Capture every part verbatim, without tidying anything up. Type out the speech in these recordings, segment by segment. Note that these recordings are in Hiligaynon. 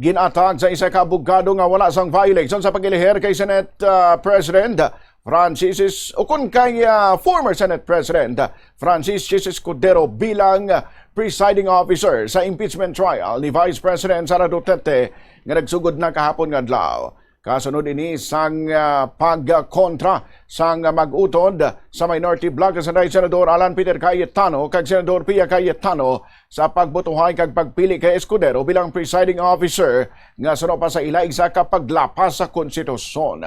Ginatag sa isa ka abogado nga wala sang violation sa pag-elihir kay Senate, ah, President Francis, ukon kay, ah, former Senate President Francis Chiz Escudero bilang presiding officer sa impeachment trial ni Vice President Sara Duterte nga nagsugod na kahapon nga adlaw. Kasunod ini sang, ah, pagkontra sang mag-utod sa minority bloc sa Senador Alan Peter Cayetano kag Senador Pia Cayetano sa pagbutuhay kag pagpili kay Escudero bilang presiding officer nga suno pa sa ila isa ka paglapas sa konstitusyon.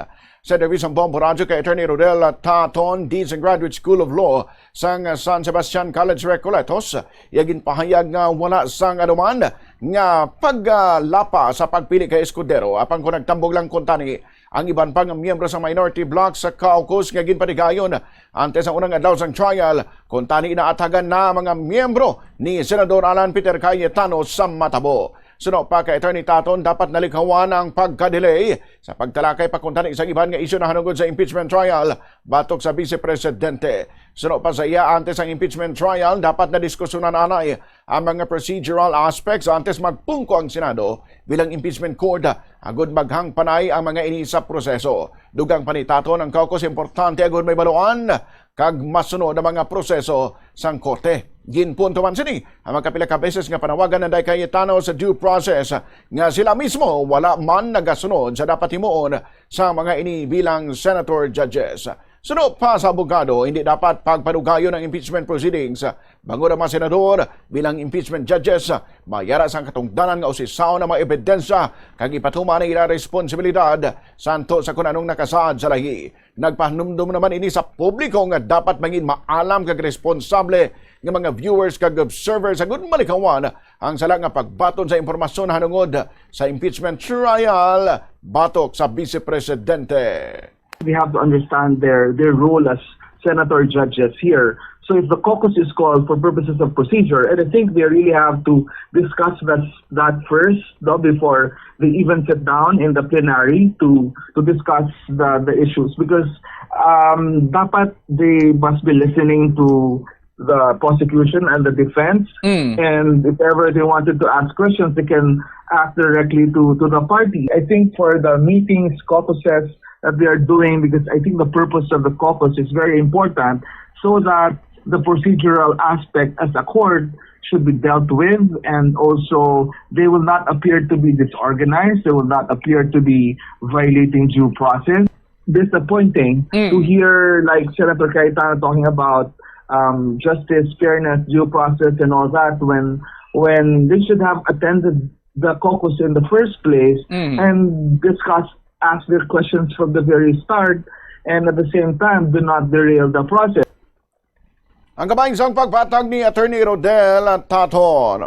Sa interview sang Bombo Radyo kay Attorney Rodel Taton, Dean sa Graduate School of Law sang San Sebastian College Recoletos, iya ginpahayag nga wala sang anuman nga paglapa sa pagpili kay Escudero, apang kung nagtambong lang kuntani ang iban pa nga miyembro sa minority bloc sa caucus nga ginpatigayon antes ang unang adlaw sang trial, kuntani naatagan na ang mga miyembro ni Senador Alan Peter Cayetano sa matabo. Suno pa kay Attorney Taton, dapat nalikawan ang pagka-delay sa pagtalakay pa kuntani sa iban nga isyu nahanungod sa impeachment trial batok sa Vice Presidente. Suno pa sa iya, antes ang impeachment trial, dapat nadiskusyonan anay ang mga procedural aspects antes magpungko ang Senado bilang impeachment court, agud maghangpanay ang mga ini sa proseso. Dugang pa ni Taton, ang caucus importante agud may baluan kag masunod ang mga proseso sang korte. Ginpunto man sini ang mga pila ka beses nga panawagan ni Cayetano sa due process nga sila mismo wala man nagasunod sa dapat himuon sa mga ini bilang senator judges. Suno pa sa abogado, hindi dapat pagpadugayon ang impeachment proceedings bangod ang mga senador bilang impeachment judges mayara sang katungdanan nga usisahon ang mga ebidensya kag ipatuman ang ila responsibilidad santo sa kun anong nakasaad sa lahi. Nagpahanumdom naman ini sa publiko nga dapat mangin maalam kag responsable nga mga viewers kag observers agud malikawan ang sala nga pagbaton sa impormasyon nahanungod sa impeachment trial batok sa Vice Presidente. We have to understand their their role as senator judges here. So if the caucus is called for purposes of procedure, and I think they really have to discuss that that first, no, before they even sit down in the plenary to to discuss the the issues, because um, dapat they must be listening to the prosecution and the defense. Mm. And if ever they wanted to ask questions, they can ask directly to, to the party. I think for the meetings, caucuses that they are doing, because I think the purpose of the caucus is very important, so that the procedural aspect as a court should be dealt with, and also they will not appear to be disorganized, they will not appear to be violating due process. Disappointing Mm. to hear, like, Senator Cayetano talking about um, justice, fairness, due process, and all that, when when they should have attended the caucus in the first place Mm. and discuss, ask their questions from the very start, and at the same time do not derail the process. Ang kabahin sang pagpatag ni Attorney Rodel Taton.